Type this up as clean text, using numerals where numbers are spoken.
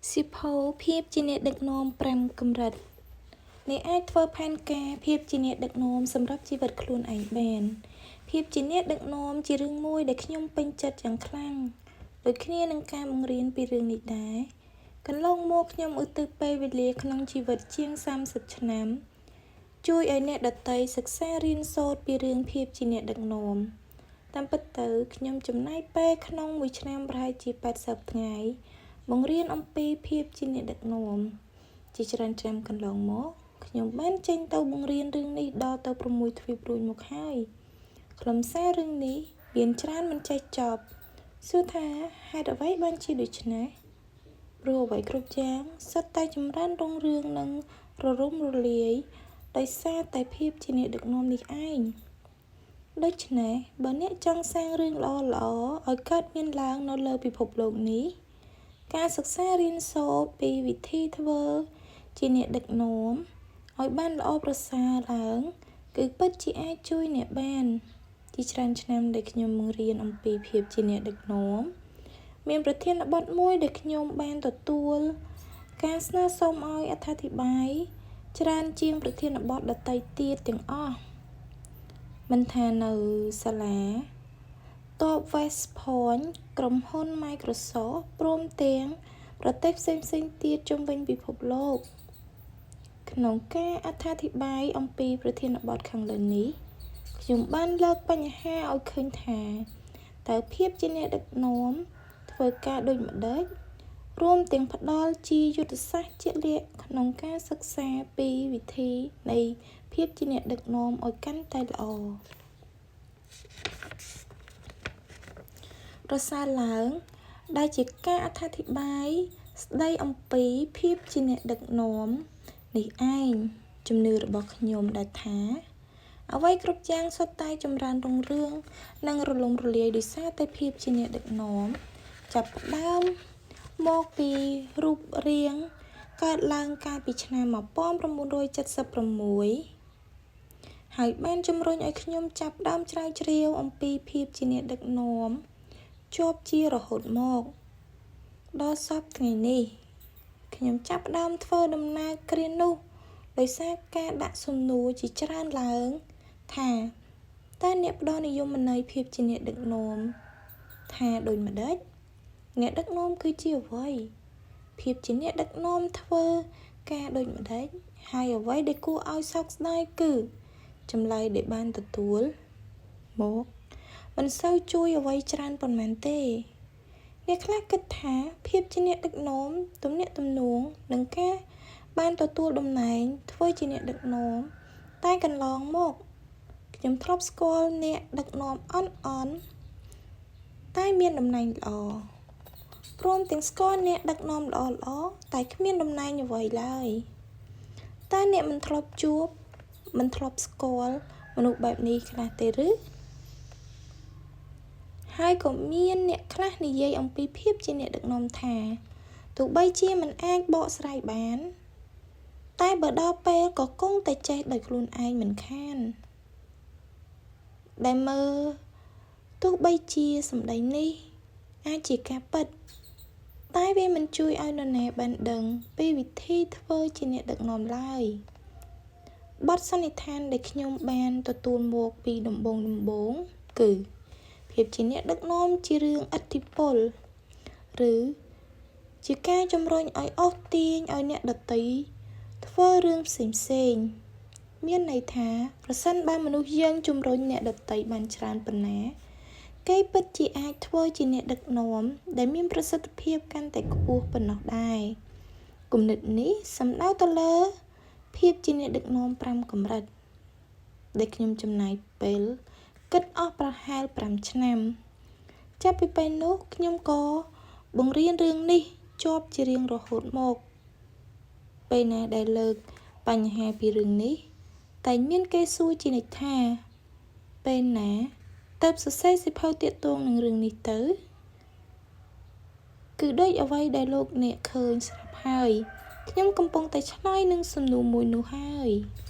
សៀវភៅភាពជាអ្នកដឹកនាំ5កម្រិតអ្នកអាចធ្វើផែនការភាពជាអ្នកដឹកនាំសម្រាប់ជីវិតខ្លួនឯងបានភាពជាអ្នកដឹកនាំជារឿងមួយដែលខ្ញុំពេញចិត្តយ៉ាងខ្លាំងដូចគ្នានឹងការបង្រៀនពីរឿងនេះដែរកន្លងមកខ្ញុំឧទ្ទិសពេលវេលាក្នុងជីវិតជាង30ឆ្នាំជួយឲ្យអ្នកដទៃសិក្សារៀនសូត្រពីរឿងភាពជាអ្នកដឹកនាំតាមពិតទៅខ្ញុំចំណាយពេលក្នុងមួយឆ្នាំប្រហែលជា80ថ្ងៃបង្រៀនអំពីភាពជាអ្នកដឹកនាំជាច្រើនឆ្នាំកន្លងមកខ្ញុំបានចេញទៅបង្រៀនរឿងនេះដល់ទៅ6ទ្វីបរួចមកហើយខ្លឹមសាររឿងនេះមានច្រើនមិនចេះចប់សួរថាហេតុអ្វីបានជាដូច្នេះព្រោះអ្វីគ្រប់យ៉ាងសុទ្ធតែចម្រើនរុងរឿងនិងរលំរលាយដោយសារតែភាពជាអ្នកដឹកនាំនេះឯងដូច្នេះបើអ្នកចង់សាងរឿងល្អៗឲ្យកើតមានឡើងនៅលើពិភពលោកនេះការសិក្សារៀនសូត្រពីវិធីធ្វើជាអ្នកដឹកនាំឲ្យបានល្អប្រសើរឡើងគឺពិតជាអាចជួយអ្នកបានជាច្រើនឆ្នាំដែលខ្ញុំបង្រៀនអំពីភាពជាអ្នកដឹកនាំមានប្រធានបទមួយដែលខ្ញុំបានទទួលការស្នើសុំឲ្យអត្ថាធិប្បាយច្រើនជាងប្រធានបទដទៃទៀតទាំងអស់មិនថានៅសាលាតប West Point ក្រុមហ៊ុន Microsoft ព្រមទាំងប្រទេសផ្សេងៗទៀតជុំវិញពិភពលោកក្នុងការអត្ថាធិប្បាយអំពីប្រធានបទខាងលើនេះខ្ញុំបានលើកបញ្ហាឲ្យឃើញថាតើភាពជាអ្នកដឹកនាំធ្វើការដូចម្តេចរួមទាំងផ្ដល់ជាយុទ្ធសាស្ត្រជាក់លាក់ក្នុងការសិក្សាពីវិធីនៃភាពជាអ្នកដឹកនាំឲ្យកាន់តែល្អប្រសើរឡើងដែលជាការអត្ថាធិប្បាយស្ដីអំពីភាពជាអ្នកដឹកនាំនេះឯងជំនឿរបស់ខ្ញុំដែលថាអ្វីគ្រប់យ៉ាងសុទ្ធតែចម្រើនរុងរឿងនិងរលំរលាយដោយសារតែភាពជាអ្នកដឹកនាំចាប់ផ្ដើមមកពីរូបរាងកើតឡើងកាលពីឆ្នាំ1976ហើយបានជំរុញឲ្យខ្ញុំចាប់ផ្ដើមស្រាវជ្រាវអំពីភាពជាអ្នកដឹកនាំជាប់ជារហូតមកដល់សព្វថ្ងៃនេះខ្ញុំចាប់ផ្ដើមធ្វើដំណើរគ្រានោះដោយសារការដាក់សំណួរជាច្រើនឡើងថាតើអ្នកផ្ដល់និយមន័យភាពជាអ្នកដឹកនាំថាដូចម្តេចអ្នកដឹកនាំគឺជាអ្វីភាពជាអ្នកដឹកនាំធ្វើការដូចម្តេចហើយអ្វីដែលគួរឲ្យសោកស្ដាយគឺចម្លើយដែលបានទទួលមកមិនសូវជួយអ្វីច្រើនប៉ុន្មានទេអ្នកខ្លះគិតថាភាពជាអ្នកដឹកនាំទំនាក់ទំនងនិងការបានទទួលតំណែងធ្វើជាអ្នកដឹកនាំតែកន្លងមកខ្ញុំធ្លាប់ស្គាល់អ្នកដឹកនាំអន់ៗតែមានតំណែងល្អព្រមទាំងស្គាល់អ្នកដឹកនាំល្អៗតែគ្មានតំណែងអ្វីឡើយតើអ្នកមិនធ្លាប់ជួបមិនធ្លាប់ស្គាល់មនុស្សបែបនេះខ្លះទេឬហើយក៏មានអ្នកខ្លះនិយាយអំពីភាពជាអ្នកដឹកនាំថាទោះបីជាមិនអាចបកស្រាយបានតែបើដល់ពេលក៏គង់តែចេះដោយខ្លួនឯងមិនខានដែលមើលទោះបីជាសម្ដីនេះអាចជាការពិតតែវាមិនជួយឲ្យនរណាបានដឹងពីវិធីធ្វើជាអ្នកដឹកនាំឡើយបទសន្និដ្ឋានដែលខ្ញុំបានទទួលមកពីដំបូងៗគឺភាពជាអ្នកដឹកនាំជារឿងឥទ្ធិពលឬជាការជំរុញឲ្យអូសទាញឲ្យអ្នកដទៃធ្វើរឿងផ្សេងៗមានន័យថាប្រសិនបើមនុស្សយើងជំរុញអ្នកដទៃបានច្រើនប៉ុណ្ណាគេពិតជាអាចធ្វើជាអ្នកដឹកនាំដែលមានប្រសិទ្ធភាពកាន់តែខ្ពស់ប៉ុណ្ណោះដែរគំនិតនេះសំដៅទៅលើភាពជាអ្នកដឹកនាំ5កម្រិតដែលខ្ញុំចំណាយពេលគិតអស់ប្រហែល5ឆ្នាំចាប់ពីពេលនោះខ្ញុំក៏បង្រៀនរឿងនេះជាប់ជារៀងរហូតមកពេលណាដែលលើកបញ្ហាពីរឿងនេះតែមានគេសួរជានិច្ចថាពេលណាទៅសរសេរសៀវភៅទាក់ទងនឹងរឿងនេះទៅគឺដូចអ្វីដែលលោកអ្នកឃើញស្រាប់ហើយខ្ញុំកំពុងតែឆ្លើយនឹងសំណួរមួយនោះហើយ។